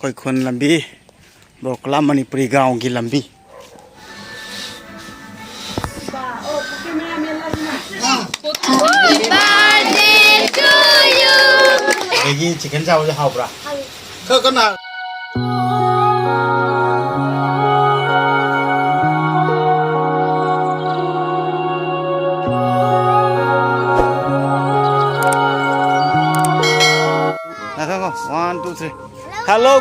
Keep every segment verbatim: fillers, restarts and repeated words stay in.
ꯑꯩꯈꯣꯏ ꯈꯨꯟ ꯂꯝꯕꯤ, ꯕ꯭ꯔꯣꯀꯂꯥ ꯃꯅꯤꯄꯨꯔꯤ ꯒ꯭ꯔꯥꯎꯟꯒꯤ ꯂꯝꯕꯤ꯫ ꯑꯗꯒꯤ ꯆꯤꯛꯀꯟ ꯆꯥꯕꯁꯦ ꯍꯥꯎꯕ꯭ꯔꯥ? ꯈꯔ ꯀꯟꯅ꯫ ꯉꯥꯏꯈꯣ, ꯉꯥꯏꯈꯣ꯫ One, two, three. Hello.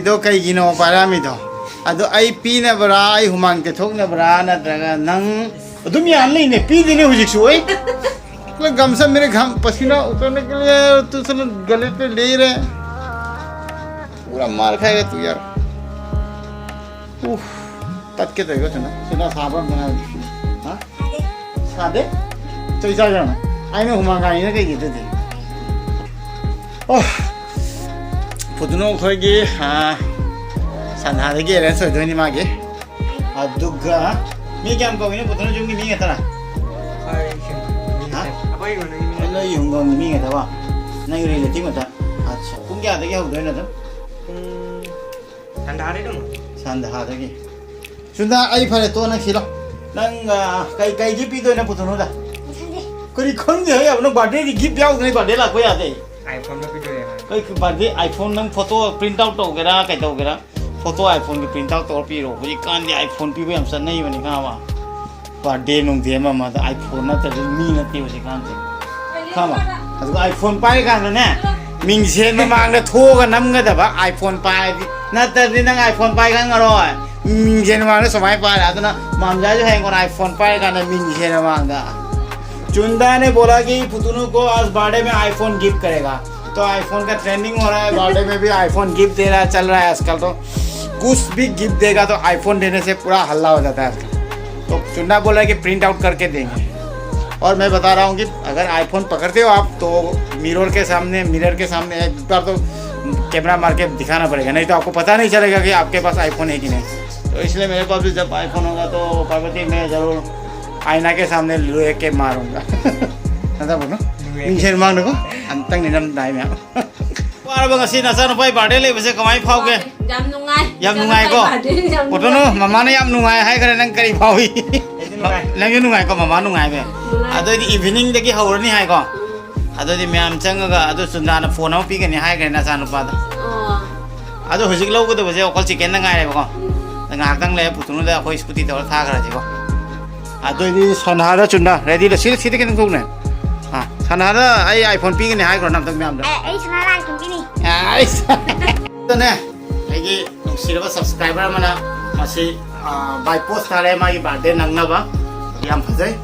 ꯑꯗꯣ ꯀꯩꯒꯤꯅꯣ ꯄꯥꯏꯔꯝꯃꯤꯗꯣ? ꯑꯗꯣ ꯑꯩ ꯄꯤꯅꯕ꯭ꯔꯥ, ꯑꯩ ꯍꯨꯃꯥꯡ ꯇꯩꯊꯣꯛꯅꯕ꯭ꯔꯥ, ꯅꯠꯇ꯭ꯔꯒ ꯅꯪ ꯑꯗꯨꯝ ꯌꯥꯅ ꯂꯩꯅꯦ? ꯄꯤꯗꯦꯅꯦ ꯍꯧꯖꯤꯛꯁꯨ꯫ ꯑꯩ ꯄꯨꯔꯥ ꯒꯝꯁ ꯃꯦꯔꯦ ꯘꯝ ꯄꯁꯤꯅꯥ ꯎꯇꯔꯅꯦ ꯀꯦ ꯂꯤꯌꯦ, ꯇꯨ ꯁꯅ ꯒꯂꯦ ꯄꯦ ꯂꯦ ꯔꯦ꯫ ꯄꯨꯔꯥ ꯃꯥꯔ ꯈꯥꯏꯒ ꯇꯨ ꯌꯥꯔ꯫ ꯎꯐ, ꯇꯠꯀꯦ ꯇꯧꯏꯀꯣ ꯁꯤꯅ꯫ ꯁꯤꯅ ꯁꯥꯕ꯭ꯔꯥ ꯑꯝꯇ ꯉꯥꯏꯌꯨ꯫ ꯍꯥ? ꯁꯥꯗꯦ? ꯆꯩ ꯆꯥꯖꯔꯝꯃꯦ꯫ ꯑꯩꯅ ꯍꯨꯃꯥꯡ ꯀꯥꯡꯉꯤꯅ ꯀꯩꯒꯤ ꯑꯗꯨꯗꯤ? ꯑꯣ, ꯐꯨꯇꯨꯅꯨ ꯑꯩꯈꯣꯏꯒꯤ, ꯑꯥ, ꯁꯟꯍꯥꯗꯒꯤ ꯑꯦꯔꯦꯟꯖ ꯑꯣꯏꯗꯣꯏꯅꯤ ꯃꯥꯒꯤ꯫ ꯑꯗꯨꯒ ꯃꯤ ꯀꯌꯥꯝ ꯀꯧꯏꯅꯣ ꯐꯨꯇꯨꯅꯨ? ꯌꯨꯝꯒꯤ ꯃꯤ ꯈꯛꯇꯔꯥ? ꯑꯩꯈꯣꯏ ꯌꯨꯝ-, ꯃꯤ ꯍꯥ? ꯈꯛꯇꯅꯤ꯫ ꯑꯩꯈꯣꯏ ꯌꯨꯝꯗꯒꯤ ꯃꯤ ꯑꯣ, ꯅꯣꯏ ꯌꯨꯝꯗꯣꯡꯒꯤ ꯃꯤ ꯈꯛꯇꯕ? ꯅꯪꯒꯤ ꯔꯤꯂꯦꯇꯤꯚ ꯈꯛꯇ? ꯑꯠꯁꯥ, ꯄꯨꯡ ꯀꯌꯥꯗꯒꯤ ꯍꯧꯗꯣꯏꯅꯣ ꯑꯗꯨꯝ? ꯄꯨꯡ ꯁꯟꯗꯥꯗꯩ ꯑꯗꯨꯝ꯫ ꯁꯟꯗꯥꯗꯒꯤ꯫ ꯆꯨꯟꯗꯥ, ꯑꯩ ꯐꯔꯦ, ꯇꯣ, ꯅꯪ ꯁꯤꯂꯣ꯫ ꯅꯪ, ꯑ, ꯀꯩ, ꯀꯩ ꯒꯤꯐ ꯄꯤꯗꯣꯏꯅꯣ ꯄꯨꯊꯣꯛꯅꯨꯗ? ꯈꯪꯗꯦ꯫ ꯀꯔꯤ ꯈꯪꯗꯦ ꯍꯥꯏ ꯌꯥꯕꯅꯣ? ꯕꯥꯔꯗꯦꯗꯤ ꯒꯤꯐ ꯌꯥꯎꯗꯅ ꯕꯥꯔꯗꯦ ꯂꯥꯛꯄ ꯌꯥꯗꯦ꯫ ꯑꯥꯏꯐꯣꯟꯗꯣ ꯄꯤꯗꯣꯏꯅꯦ ꯃꯥ꯫ ꯀꯩ ꯕꯥꯔꯗꯦ? ꯑꯥꯏꯐꯣꯟ ꯅꯪ ꯐꯣꯇꯣ ꯄ꯭ꯔꯤꯟꯠ ꯑꯥꯎꯠ ꯇꯧꯒꯦꯔꯥ, ꯀꯩ ꯇꯧꯒꯦꯔꯥ, ꯐꯣꯇꯣ ꯑꯥꯏꯐꯣꯟꯒꯤ ꯄ꯭ꯔꯤꯟꯠ ꯑꯥꯎꯠ ꯇꯧꯔ ꯄꯤꯔꯣ꯫ ꯍꯧꯖꯤꯛꯀꯥꯟꯗꯤ ꯑꯥꯏꯐꯣꯟ ꯄꯤꯕ ꯌꯥꯝ ꯆꯠꯅꯩꯕꯅꯤ, ꯈꯪꯉꯕ? ꯕꯥꯔꯗꯦ ꯅꯨꯡꯗꯦ ꯑꯃ ꯑꯃꯗ iPhone ꯅꯠꯇ꯭ꯔꯗꯤ ꯃꯤ ꯅꯠꯇꯦ ꯍꯧꯖꯤꯛꯀꯥꯟꯁꯦ꯫ ꯈꯪꯉꯕ? ꯑꯗꯨꯒ iPhone ꯄꯥꯏꯔꯀꯥꯟꯗꯅꯦ, ꯃꯤꯡꯁꯦꯜ ꯃꯃꯥꯡꯗ ꯊꯣꯛꯑꯒ ꯅꯝꯒꯗꯕ iPhone ꯄꯥꯏꯔꯗꯤ, ꯅꯠꯇ꯭ꯔꯗꯤ ꯅꯪ iPhone ꯄꯥꯏ ꯈꯪꯉꯔꯣꯏ꯫ ꯃꯤꯡꯁꯦꯜ ꯃꯃꯥꯡꯗ ꯁꯨꯃꯥꯏꯅ ꯄꯥꯏꯔꯦ꯫ ꯑꯗꯨꯅ ꯃꯥꯝꯖꯥꯁꯨ ꯍꯌꯦꯡ ꯀꯣꯟꯅ iPhone ꯄꯥꯏꯔꯀꯥꯟꯗ ꯃꯤꯡꯁꯦꯜ ꯃꯃꯥꯡꯗ, चुंदा ने बोला कि पुतनू को आज बर्थडे में iPhone गिफ्ट करेगा। तो iPhone का ट्रेंडिंग हो रहा है, बर्थडे में भी iPhone गिफ्ट दे रहा है, चल रहा है आजकल। तो कुछ भी गिफ्ट देगा तो iPhone देने से पूरा हल्ला हो जाता है आजकल। तो चुन्ना बोला है कि प्रिंट आउट करके देंगे। और मैं बता रहा हूँ कि अगर iPhone पकड़ते हो आप तो मिरर के सामने, मिरर के सामने एक बार तो कैमरा मार के दिखाना पड़ेगा, नहीं तो आपको पता नहीं चलेगा कि आपके पास iPhone है कि नहीं। तो इसलिए मेरे पास भी जब iPhone होगा तो पार्वती मैं ज़रूर आईना के सामने लोहे के मारूंगा। ꯅꯠꯇꯕꯅꯣ? ꯃꯤꯡꯁꯦꯜ ꯃꯥꯡꯗꯀꯣ? ꯑꯝꯇꯪꯅꯤ ꯅꯝ ꯗꯥꯏ ꯃꯌꯥꯝ꯫ ꯋꯥꯔꯕ ꯉꯁꯤ ꯅꯆꯥꯅꯨꯄꯥꯒꯤ ꯕꯥꯔꯗꯦ ꯂꯩꯕꯁꯦ ꯀꯃꯥꯏꯅ ꯐꯥꯎꯒꯦ? ꯌꯥꯝ ꯅꯨꯡꯉꯥꯏ꯫ ꯌꯥꯝ ꯅꯨꯡꯉꯥꯏꯀꯣ? ꯕꯥꯔꯗꯦ ꯌꯥꯝ ꯄꯣꯠꯇꯣꯅꯣ, ꯅꯨꯡꯉꯥꯏ꯫ ꯃꯃꯥꯅ ꯌꯥꯝ ꯅꯨꯡꯉꯥꯏ ꯍꯥꯏꯈ꯭ꯔꯦ, ꯅꯪ ꯀꯔꯤ ꯐꯥꯎꯏ? ꯑꯩꯁꯨ ꯅꯨꯡꯉꯥꯏ꯫ ꯅꯪꯁꯨ ꯅꯨꯡꯉꯥꯏꯀꯣ? ꯃꯃꯥ ꯅꯨꯡꯉꯥꯏꯕ꯫ ꯅꯨꯡꯉꯥꯏ꯫ ꯑꯗꯨꯑꯣꯏꯗꯤ ꯏꯚꯤꯅꯤꯡꯗꯒꯤ ꯍꯧꯔꯅꯤ ꯍꯥꯏꯀꯣ? ꯎꯝ꯫ ꯑꯗꯨꯑꯣꯏꯗꯤ ꯃꯌꯥꯝ ꯆꯪꯉꯒ ꯑꯗꯨ ꯆꯨꯟꯗꯥꯅ ꯐꯣꯟ ꯑꯃ ꯄꯤꯒꯅꯤ ꯍꯥꯏꯈ꯭ꯔꯦ ꯅꯆꯥꯅꯨꯄꯥꯗ꯫ ꯑꯣ꯫ ꯑꯗꯣ ꯍꯧꯖꯤꯛ ꯂꯧꯒꯗꯕꯁꯦ ꯑꯣꯀꯜ ꯆꯤꯛꯀꯟꯗ ꯉꯥꯏꯔꯦꯕꯀꯣ꯫ ꯎꯝ꯫ ꯉꯥꯏꯍꯥꯛꯇꯪ ꯂꯩꯔ ꯄꯨꯊꯣꯛꯅꯗ ꯑꯩꯈꯣꯏ ꯁ꯭ꯀꯨꯇꯤ ꯇꯧꯔ ꯊꯥꯈ꯭ꯔꯁꯤꯀꯣ꯫ ꯑꯗꯨꯑꯣꯏꯗꯤ ꯁꯅꯥꯗ ꯆꯨꯟꯗꯥ ꯔꯦꯗꯤꯗ ꯁꯤꯗ, ꯁꯤꯗ ꯈꯤꯇꯪ ꯊꯣꯛꯅꯦ꯫ ꯑꯥ, ꯁꯅꯥꯗ ꯑꯩ iPhone ꯄꯤꯒꯅꯤ ꯍꯥꯏꯈ꯭ꯔꯣ ꯅꯝꯇꯪ ꯃꯌꯥꯝꯗ꯫ ꯑꯦ, ꯑꯩ ꯁꯅꯥꯗ iPhone ꯄꯤꯅꯤ꯫ ꯑꯥꯏꯁ꯫ ꯑꯗꯨꯅꯦ꯫ ꯑꯩꯒꯤ ꯅꯨꯡꯁꯤꯔꯕ subscriber ꯑꯃꯅ ꯃꯁꯤ, ꯑ, by post ꯊꯥꯔꯛꯑꯦ, ꯃꯥꯒꯤ birthday ꯅꯪꯅꯕ꯫ ꯌꯥꯝ ꯐꯖꯩ꯫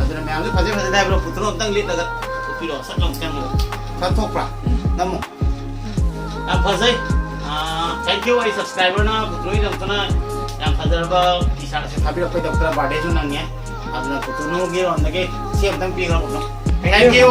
ꯑꯗꯨꯅ ꯃꯌꯥꯝꯁꯨ ꯐꯖꯩ ꯐꯖꯩ ꯍꯥꯏꯕ꯭ꯔꯣ? ꯄꯨꯊꯣꯔꯛꯑꯣ, ꯑꯝꯇꯪ ꯂꯤꯠꯂꯒ ꯎꯠꯄꯤꯔꯛꯑꯣ꯫ ꯁꯠ ꯂꯥꯎ ꯆꯪꯉꯣ꯫ ꯁꯠ ꯊꯣꯛꯄ꯭ꯔꯥ? ꯅꯝꯃꯣ꯫ ꯌꯥꯝ ꯐꯖꯩ꯫ ꯑ, thank you, ꯑꯩ subscriberꯅ ꯄꯨꯊꯣꯔꯛꯏꯗꯃꯛꯇꯅ ꯌꯥꯝ ꯐꯖꯔꯕ T-shirt ꯑꯁꯤ ꯊꯥꯕꯤꯔꯛꯄꯩꯗꯃꯛꯇ꯫ Birthdayꯁꯨ ꯅꯪꯉꯦ꯫ ꯑꯗꯨꯅ ꯄꯨꯊꯣꯔꯛꯑꯣꯒꯤ ꯂꯣꯟꯗꯒꯤ ꯁꯤ ꯑꯝꯇꯪ ꯄꯤꯈ꯭ꯔꯣ꯫ Thank you꯫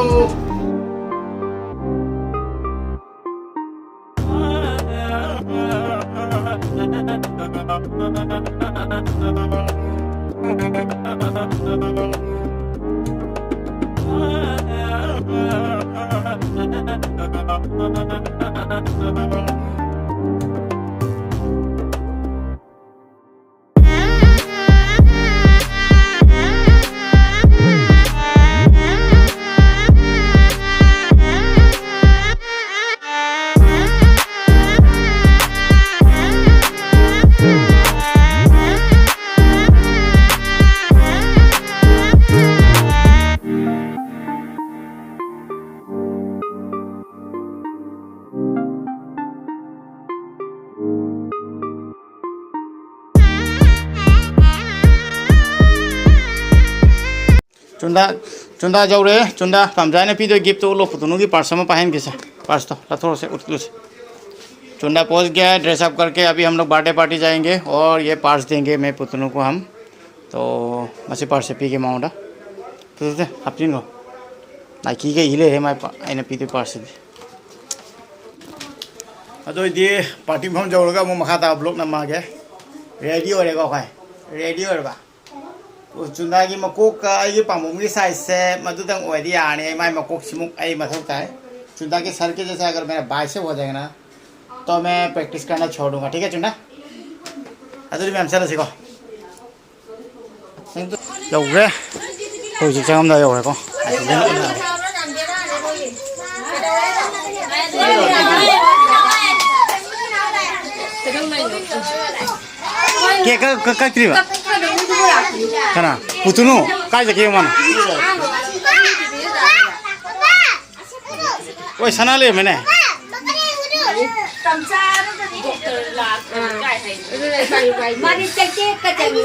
ꯆꯨꯟꯗꯥ, ꯆꯨꯟꯗꯥ ꯌꯧꯔꯦ꯫ ꯆꯨꯟꯗꯥ, ꯄꯥꯝꯖꯥꯏꯅ ꯄꯤꯗꯣꯏ giftꯇꯣ ꯎꯠꯂꯣ꯫ ꯄꯨꯇꯨꯅꯨꯒꯤ purse ꯑꯃ ꯄꯥꯏꯍꯟꯈꯤꯁꯦ꯫ Purseꯇꯣ ꯂꯧꯊꯣꯔꯛꯁꯦ, ꯎꯠꯂꯨꯁꯦ꯫ चुंदा पहुंच गया है, dress up करके अभी हम लोग birthday party जाएंगे और ये purse देंगे मैं पुतनू को हम। तो ꯃꯁꯤ purseꯁꯦ ꯄꯤꯒꯦ ꯃꯉꯣꯟꯗ꯫ ꯐꯖꯗꯦ, ꯍꯥꯞꯆꯤꯟꯈꯣ꯫ Nikeꯒ ꯏ ꯂꯩꯔꯦ ꯃꯥꯏ ꯄ-, ꯑꯩꯅ ꯄꯤꯗꯣꯏ purseꯁꯤꯗꯤ꯫ ꯑꯗꯨ ꯑꯣꯏꯗꯤ party ꯃꯐꯝ ꯌꯧꯔꯒ ꯑꯃꯨꯛ ꯃꯈꯥ ꯇꯥꯕ vlog ꯅꯝꯃꯛꯑꯒꯦ꯫ Ready ꯑꯣꯏꯔꯦꯀꯣ ꯑꯩꯈꯣꯏ? Ready ꯑꯣꯏꯔꯕ? ꯆꯨꯟꯗꯥꯒꯤ ꯃꯀꯣꯛꯀ ꯑꯩꯒꯤ ꯄꯥꯝꯕꯣꯝꯒꯤ sizeꯁꯦ ꯃꯗꯨꯗꯪ ꯑꯣꯏꯔꯗꯤ ꯌꯥꯔꯅꯤ꯫ ꯑꯩ ꯃꯥꯏ ꯃꯀꯣꯛꯁꯤꯃꯨꯛ ꯑꯩ ꯃꯊꯧ ꯇꯥꯏ꯫ चुंदा के सर के जैसे अगर मेरा bicep हो जाएगा ना, तो मैं practice करना छोड़ दूंगा, ठीक है चुंदा? ꯑꯗꯨꯗꯤ ꯃꯌꯥꯝ ꯆꯠꯂꯁꯤꯀꯣ꯫ ꯌꯧꯈ꯭ꯔꯦ꯫ ꯑꯩꯈꯣꯏ ꯍꯧꯖꯤꯛ ꯆꯪꯉꯝꯗꯥꯏ ꯌꯧꯔꯦꯀꯣ꯫ ꯀꯦꯛ ꯀꯛ-, ꯀꯛ-, ꯀꯛꯇ꯭ꯔꯤꯕ? ꯀꯅꯥ? ꯄꯨꯇꯨꯅꯨ? ꯀꯥꯏ ꯆꯠꯈꯤꯕ ꯃꯥꯅ? ꯍꯣꯏ, ꯁꯅꯥ ꯂꯩꯔꯝꯃꯦꯅꯦ꯫ ꯃꯥꯗꯤ ꯆꯩꯇꯦꯛꯀ ꯆꯪꯉꯤ꯫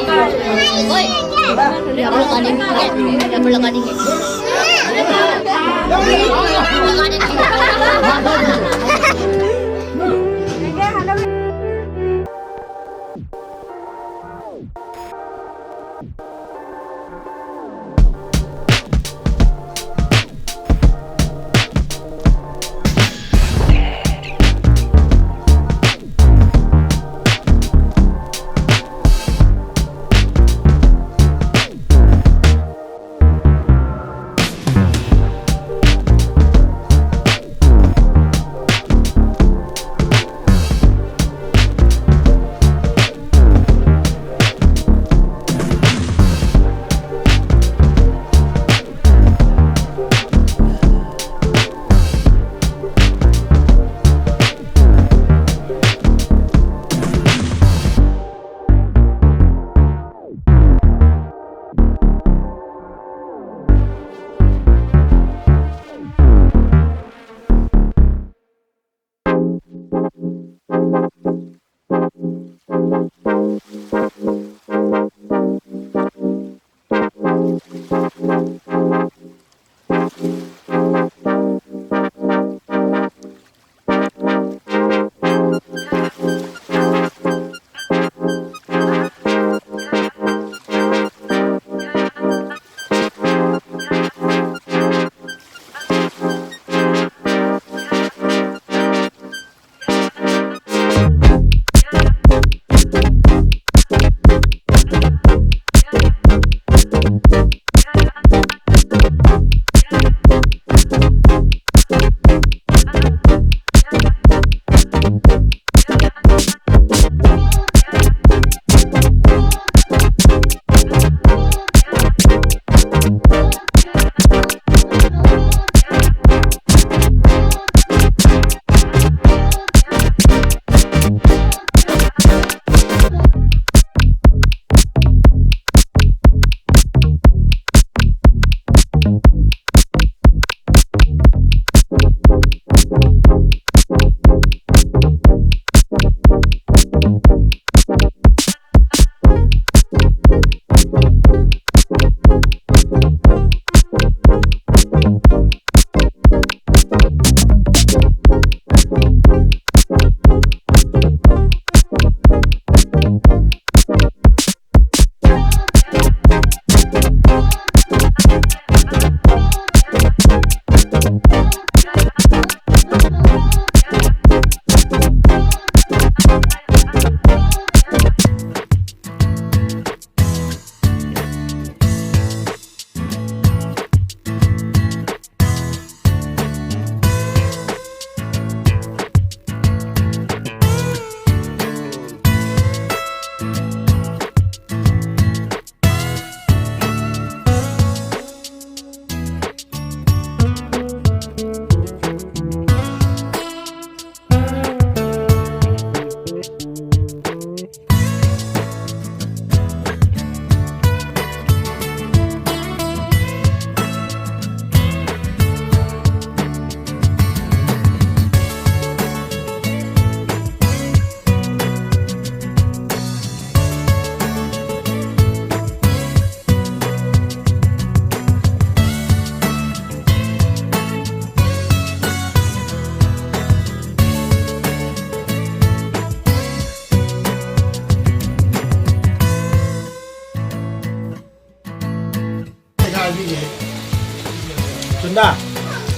ꯍꯣꯏ꯫ ꯌꯥꯝꯅ ꯀꯥꯅꯤꯡꯉꯦ꯫ ꯌꯥꯝꯅ ꯀꯥꯅꯤꯡꯉꯦ꯫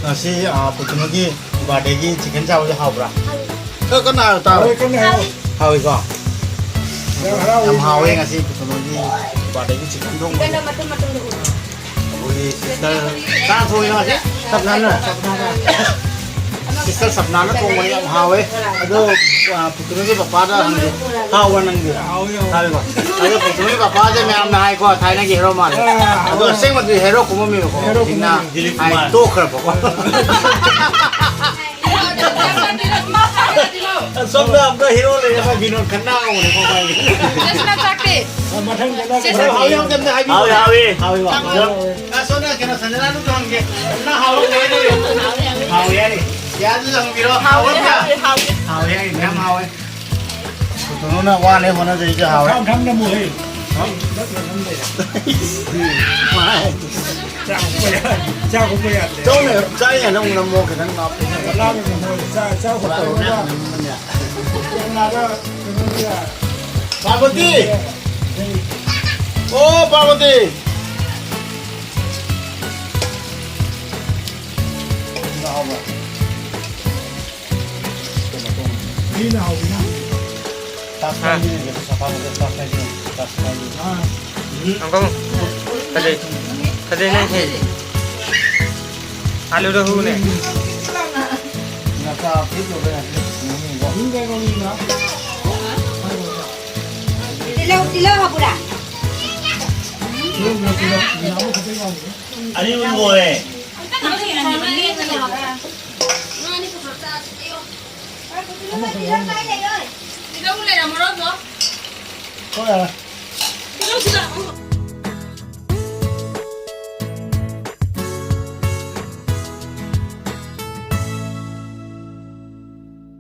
ꯉꯁꯤ, ꯑ, ꯄꯨꯇꯨꯅꯨꯒꯤ birthdayꯒꯤ chicken ꯆꯥꯕꯁꯦ ꯍꯥꯎꯕ꯭ꯔꯥ? ꯈꯔ ꯀꯟꯅ ꯍꯥꯏꯌꯨ, ꯇꯥꯔꯣ꯫ ꯍꯣꯏ, ꯀꯟꯅ ꯍꯥꯏꯌꯣ꯫ ꯍꯥꯎꯏꯀꯣ? ꯌꯥꯝ ꯍꯔꯥꯎꯋꯤ꯫ ꯌꯥꯝ ꯍꯥꯎꯋꯦ ꯉꯁꯤ ꯄꯨꯇꯨꯅꯨꯒꯤ birthdayꯒꯤ chicken ꯊꯣꯡꯕꯁꯦ꯫ ꯑꯩꯈꯣꯏꯒꯤ sister ꯀꯅꯥ ꯊꯣꯡꯉꯤꯅꯣ ꯉꯁꯤ? ꯁꯞꯅꯥꯅ? ꯁꯞꯅꯥꯅ꯫ Sister ꯁꯞꯅꯥꯅ ꯊꯣꯡꯕꯅꯦ, ꯌꯥꯝ ꯍꯥꯎꯋꯦ꯫ ꯑꯗꯣ, ꯑ, ꯄꯨꯇꯨꯅꯨꯒꯤ ꯄꯄꯥꯗ ꯍꯪꯒꯦ꯫ ꯍꯥꯎꯕ꯭ꯔꯥ ꯅꯪꯗꯤ? ꯍꯥꯎꯋꯤ, ꯍꯥꯎꯋꯤ꯫ ꯍꯥꯎꯋꯤꯀꯣ? ꯑꯗꯣ ꯄꯨꯇꯨꯅꯨꯒꯤ ꯄꯄꯥꯁꯦ ꯃꯌꯥꯝꯅ ꯍꯥꯏꯀꯣ, ꯊꯥꯏꯅꯒꯤ hero ꯃꯥꯜꯂꯦ꯫ ꯑꯥ, ꯑꯗꯣ ꯍꯥꯎꯋꯤ꯫ ꯑꯁꯦꯡꯕꯗꯤ hero ꯀꯨꯝꯃꯝꯃꯦꯕꯀꯣ꯫ Hero ꯍꯧꯖꯤꯛꯅ ꯀꯨꯝꯃꯝꯃꯦ꯫ ꯗꯤꯂꯤꯞ ꯍꯥꯏ, ꯀꯨꯃꯥꯔ꯫ ꯇꯣꯛꯈ꯭ꯔꯕꯀꯣ꯫ ꯑꯁꯣꯝꯗ ꯑꯃꯨꯛꯀ hero ꯂꯩꯔꯦ, ꯑꯩꯈꯣꯏ ꯕꯤꯅꯣꯗ ꯈꯟꯅ ꯍꯧꯔꯦꯀꯣ ꯃꯥꯒꯤ꯫ ꯀ꯭ꯔꯤꯁꯅ ꯆꯥꯛꯇꯤ? ꯃꯊꯪꯗꯅ ꯁꯦ, ꯁꯦ꯫ ꯍꯥꯎꯋꯤ, ꯍꯥꯎꯇꯦ ꯑꯝꯇ ꯍꯥꯏꯕꯤꯌꯨ꯫ ꯍꯥꯎꯋꯤ, ꯍꯥꯎꯋꯤ꯫ ꯍꯥꯎꯋꯤꯀꯣ꯫ ꯍꯥꯎꯋꯤ, ꯍꯥꯎꯋꯤ꯫ ꯑ, ꯁꯣꯝꯗ ꯀꯩꯅꯣ, ꯁꯟꯖꯅꯥꯗꯨꯁꯨ ꯍꯪꯒꯦ꯫ ꯅꯪ ꯍꯥꯎꯕ ꯀꯃꯥꯏꯅ ꯇꯧꯔꯤ? ꯍꯥꯎꯋꯤ ꯍꯥꯏꯔꯤ꯫ ꯌꯥꯗꯨꯁꯨ ꯍꯪꯕꯤꯔꯣ꯫ ꯍꯥꯎꯋꯤ, ꯍꯥꯎꯕ꯭ꯔꯥ? ꯍꯥꯎꯋꯤ, ꯍꯥꯎꯋꯤ꯫ ꯍꯥꯎꯋꯤ ꯍꯥꯏꯔꯤ, ꯃꯌꯥꯝ ꯍꯥꯎꯋꯦ꯫ ꯄꯨꯇꯨꯅꯨꯅ ꯋꯥꯅ ꯍꯣꯠꯅꯖꯔꯤꯁꯦ ꯍꯥꯎꯋꯦ꯫ ꯈꯝ ꯈꯝꯅ ꯃꯨꯛ ꯍꯩ꯫ ꯍꯥ? ꯆꯥꯛ ꯀꯨꯝꯕ ꯌꯥ-, ꯆꯥꯛ ꯀꯨꯝꯕ ꯌꯥꯗ꯭ꯔꯦ꯫ ꯆꯧꯅ ꯆꯥꯏ ꯍꯥꯏꯅ ꯑꯃꯨꯛ ꯅꯝꯃꯣ ꯈꯤꯇꯪ ꯂꯥꯞꯄꯦ꯫ ꯂꯥꯞꯄꯦ, ꯃꯣꯏ ꯆꯥ-, ꯆꯥ ꯈꯣꯠꯄ ꯇꯧꯔꯒ꯫ ꯀꯩꯅꯣꯗ, ꯄꯥꯔꯕꯇꯤ! ꯑꯣ, ꯄꯥꯔꯕꯇꯤ! ꯃꯤꯅ ꯍꯧꯕꯅ꯫ ꯇꯥꯁ ꯍꯥ꯫ ꯄꯥꯏꯕꯤꯔꯒꯦ, ꯄꯩꯁꯥ ꯄꯥꯏꯕꯗ ꯇꯥꯁ ꯄꯥꯏꯕꯤꯔꯒꯦ, ꯇꯥꯁ ꯄꯥꯏꯕꯤꯔꯒꯦ꯫ ꯑꯥ꯫ Uncle, ꯀꯔꯤ? ꯀꯔꯤ ꯅꯪ ꯍꯦꯛ? ꯑꯥꯂꯨꯗ ꯍꯨꯅꯦ꯫ ꯉꯥ ꯆꯥ ꯐꯤꯠ ꯂꯧꯕ ꯌꯥꯗꯦ꯫ ꯇꯤꯜꯍꯧ, ꯇꯤꯜꯍꯧ ꯍꯥꯞꯄꯨꯔꯥ? ꯑꯅꯤꯃꯛ ꯂꯣꯏꯔꯦ꯫ ꯇꯤꯜꯍꯧ ꯂꯩꯔꯝꯃꯔꯣꯏꯕꯣ꯫ ꯍꯣꯏ, ꯌꯥꯔꯦ꯫ ꯇꯤꯜꯍꯧ ꯁꯤꯗ꯫